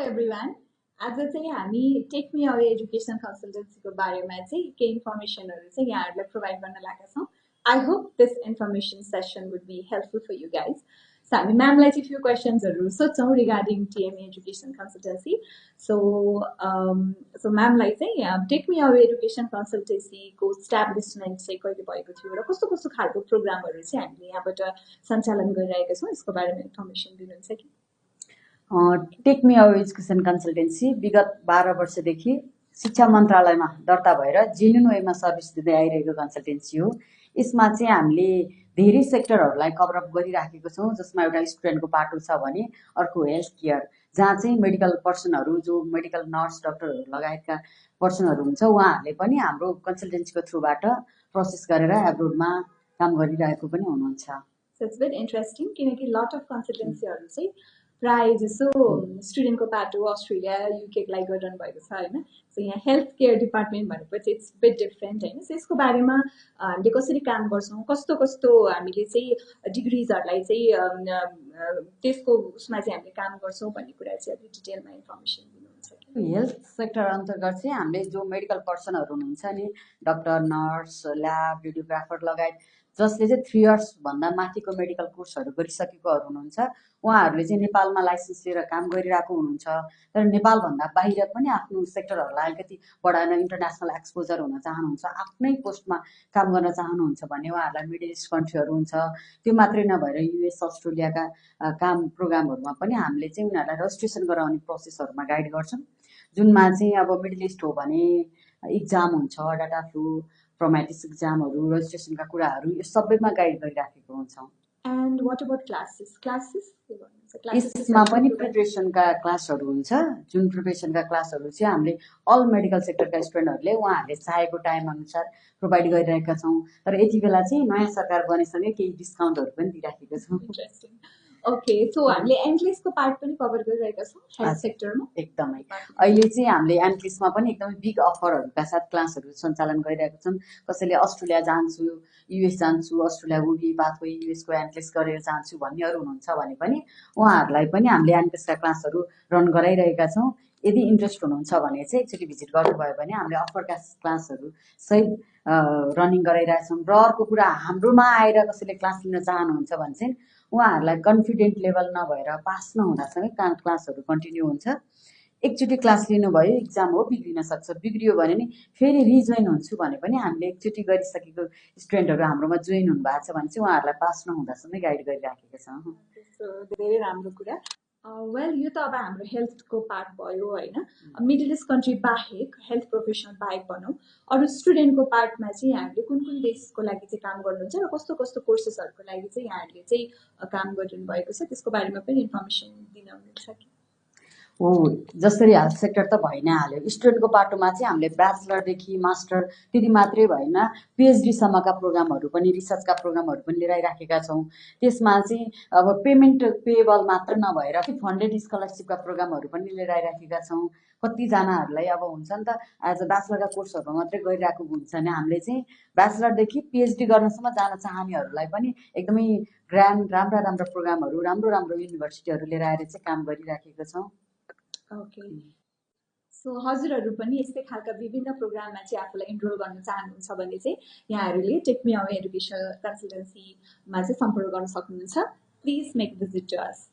Everyone आज चाहिँ हामी टेक मी अवे एजुकेसन कन्सल्टेन्सीको बारेमा चाहिँ केही इन्फर्मेसनहरू चाहिँ यहाँहरूलाई प्रोभाइड गर्न लागेका छौँ। I hope this information session would be helpful for you guys. So हामी म्यामलाई चाहिँ फ्यु क्वेसन्सहरू सोध्छौँ regarding TMA education consultancy. So म्यामलाई चाहिँ टेक मी अवे एजुकेसन कन्सल्टेन्सीको इस्टाब्लिसमेन्ट चाहिँ कहिले भएको थियो र कस्तो कस्तो खालको प्रोग्रामहरू चाहिँ हामीले यहाँबाट सञ्चालन गरिरहेका छौँ यसको बारेमा इन्फर्मेसन दिनुहुन्छ कि? Take me away education consultancy विगत 12 वर्षदेखि शिक्षा मन्त्रालयमा दर्ता भएर जेन्युन वेमा सर्भिस दिँदै आइरहेको कन्सल्टेन्सी हो। यसमा चाहिँ हामीले धेरै सेक्टरहरूलाई कभर अप गरिराखेको छौँ, जसमा एउटा स्टुडेन्टको पाटो छ भने अर्को हेल्थ केयर, जहाँ चाहिँ मेडिकल पर्सनहरू जो मेडिकल नर्स डक्टरहरू लगायतका पर्सनहरू हुन्छ उहाँहरूले पनि हाम्रो कन्सल्टेन्सीको थ्रुबाट प्रोसेस गरेर एब्रोडमा काम गरिरहेको पनि हुनुहुन्छ। So it's very interesting किनकि लट अफ कन्सल्टेन्सीहरू चाहिँ प्रायः जसो स्टुडेन्टको पाटो अस्ट्रेलिया युकेको लागि गरिरहनु भएको छ होइन। सो यहाँ हेल्थ केयर डिपार्टमेन्ट भनेपछि इट्स बिट डिफ्रेन्ट होइन। सो यसको बारेमा हामीले कसरी काम गर्छौँ, कस्तो कस्तो हामीले चाहिँ डिग्रिजहरूलाई चाहिँ त्यसको उसमा चाहिँ हामीले काम गर्छौँ भन्ने कुरा चाहिँ अलिक डिटेलमा इन्फर्मेसन दिनुहुन्छ। हेल्थ सेक्टर अन्तर्गत चाहिँ हामीले जो मेडिकल पर्सनहरू हुनुहुन्छ नि, डक्टर नर्स ल्याब भिडियोग्राफर लगायत जसले चाहिँ 3 इयर्सभन्दा माथिको मेडिकल कोर्सहरू गरिसकेकोहरू हुनुहुन्छ उहाँहरूले चाहिँ नेपालमा लाइसेन्स लिएर काम गरिरहेको हुनुहुन्छ। तर नेपालभन्दा बाहिर पनि आफ्नो सेक्टरहरूलाई अलिकति बढाएर इन्टरनेसनल एक्सपोजर हुन चाहनुहुन्छ, आफ्नै पोस्टमा काम गर्न चाहनुहुन्छ भने उहाँहरूलाई मिडल इस्ट कन्ट्रीहरू हुन्छ। त्यो मात्रै नभएर युएस अस्ट्रेलियाका काम प्रोग्रामहरूमा पनि हामीले चाहिँ उनीहरूलाई रजिस्ट्रेसन गराउने प्रोसेसहरूमा गाइड गर्छौँ, जुनमा चाहिँ अब मिडल इस्ट हो भने इक्जाम हुन्छ, डाटा फ्लो प्रोमेटिक्स इक्जामहरू, रजिस्ट्रेसनका कुराहरू यो सबैमा गाइड गरिराखेको हुन्छौँ। एन्ड वाट अबाउट क्लासेस यसमा पनि प्रिपरेसनका क्लासहरू हुन्छ, जुन प्रिपरेसनका क्लासहरू चाहिँ हामीले अल मेडिकल सेक्टरका स्टुडेन्टहरूले उहाँहरूले चाहेको टाइम अनुसार प्रोभाइड गरिरहेका छौँ। तर यति बेला चाहिँ नयाँ सरकार बनेसँगै केही डिस्काउन्टहरू पनि दिइराखेका छौँ। ओके, सो हामीले एन्क्लेसको पार्ट पनि कभर गरिरहेका छौँ हेल्थ सेक्टरमा। एकदमै अहिले चाहिँ हामीले एन्क्लेसमा पनि एकदमै बिग अफरहरूका साथ क्लासहरू सञ्चालन गरिरहेका छौँ। कसैले अस्ट्रेलिया जान्छु, युएस जान्छु, अस्ट्रेलिया उभी पाथवे युएसको एन्क्लेस गरेर जान्छु भन्नेहरू हुनुहुन्छ भने पनि उहाँहरूलाई पनि हामीले एन्क्लेसका क्लासहरू रन गराइरहेका छौँ। यदि इन्ट्रेस्ट हुनुहुन्छ भने चाहिँ एकचोटि भिजिट गर्नुभयो भने हामीले अफरका क्लासहरू सहित रनिङ गराइरहेछौँ। र अर्को कुरा, हाम्रोमा आएर कसैले क्लास लिन चाहनुहुन्छ भने चाहिँ उहाँहरूलाई कन्फिडेन्ट लेभल नभएर पास नहुँदासँगै क्लासहरू कन्टिन्यू हुन्छ। एकचोटि क्लास लिनुभयो, इक्जाम हो बिग्रिन सक्छ, बिग्रियो भने नि फेरि रिजोइन हुन्छु भने पनि हामीले एकचोटि गरिसकेको स्टुडेन्टहरू हाम्रोमा जोइन हुनुभएको छ भने चाहिँ उहाँहरूलाई पास नहुँदासँगै गाइड गरिराखेका छौँ। धेरै राम्रो कुरा। वेल यो त अब हाम्रो हेल्थको पार्ट भयो होइन। मिडल इस्ट कन्ट्री बाहेक हेल्थ प्रोफेसनल बाहेक भनौँ अरू स्टुडेन्टको पार्टमा चाहिँ यहाँहरूले कुन कुन देशको लागि चाहिँ काम गर्नुहुन्छ र कस्तो कस्तो कोर्सेसहरूको लागि चाहिँ यहाँहरूले चाहिँ काम गरिरहनु भएको छ त्यसको बारेमा पनि इन्फर्मेसन दिनुहुन्छ कि? हो, जसरी हेल्थ सेक्टर त भइ नै हाल्यो, स्टुडेन्टको पाटोमा चाहिँ हामीले ब्याचलरदेखि मास्टर त्यति मात्रै भएन, पिएचडीसम्मका प्रोग्रामहरू पनि रिसर्चका प्रोग्रामहरू पनि लिएर आइराखेका छौँ। त्यसमा चाहिँ अब पेएबल मात्र नभएर फन्डेड स्कलरसिपका प्रोग्रामहरू पनि लिएर आइराखेका छौँ। कतिजनाहरूलाई अब हुन्छ नि त एज अ ब्याचलरका कोर्सहरू मात्रै गरिरहेको हुन्छ भने हामीले चाहिँ ब्याचलरदेखि पिएचडी गर्नसम्म जान चाहनेहरूलाई पनि एकदमै राम्रा प्रोग्रामहरू राम्रो युनिभर्सिटीहरू लिएर आएर चाहिँ काम गरिराखेका छौँ। ओके, सो हजुरहरू पनि यस्तै खालका विभिन्न प्रोग्राममा चाहिँ आफूलाई इनरोल गर्न चाहनुहुन्छ भने चाहिँ यहाँहरूले टेक मी अवे एजुकेसन कन्सल्टेन्सीमा चाहिँ सम्पर्क गर्न सक्नुहुन्छ। Please make visit to us.